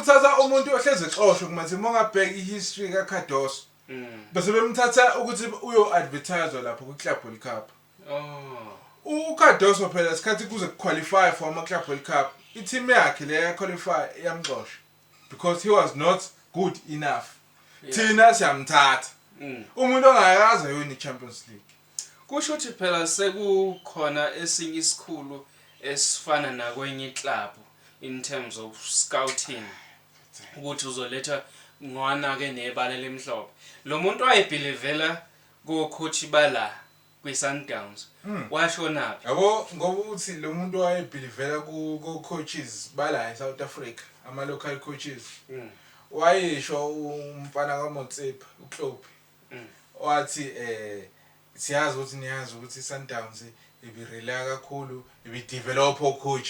Uthatha umuntu ohlezi exoshwe kuma team. Ongabheka i-history kaCardoso, bese bemthatha ukuthi uyo-advertise lapho kwi-Club World Cup. UCardoso phela, isikhathi kuze qualify for ama-Club World Cup, i-team yakhe le ya-qualify iyamxosha because he was not good enough. Thina siyamthatha umuntu ongakaze ayoyina i-Champions League. Kusho ukuthi phela sekukhona esinye isikhulu esifana nakwenye iclub in terms of scouting, ukuthi uzoletha ngwana-ke nebala elimhlophe. Lo muntu wayebhilivela ko-coach bala kwi-Sundowns washonaphi? Yabo, ngoba uthi lo muntu wayebhilivela ku-coaches bala e-South Africa, ama-local coaches, wayesho umfana kaMotsepe, uKloppi, wathi siyazi ukuthi, niyazi ukuthi i-Sundowns ibi-rely kakhulu, ibi-develop coach,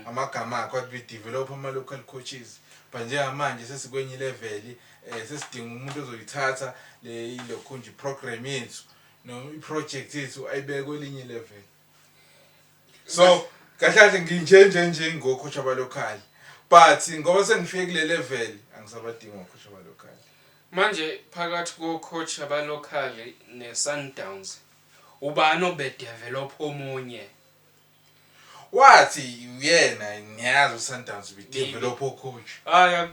amagama akhe wathi bi-develop ama-local coaches, but njengamanje sesikwenye level, sesidinga umuntu ozoyithatha le lokhu nje program yethu noma i-project yethu ayibeke kwelinye level. So kahle kahle nginje nje nje ngo-coach aba-local, but ngoba sengifike kule level, angisabadingi o-coach aba-local. Manje phakathi ko-coach aba-local ne-Sundowns, ubani obedevelop omunye? Wathi uyena, niyazi uSundowns bi-develop coach. Hayi.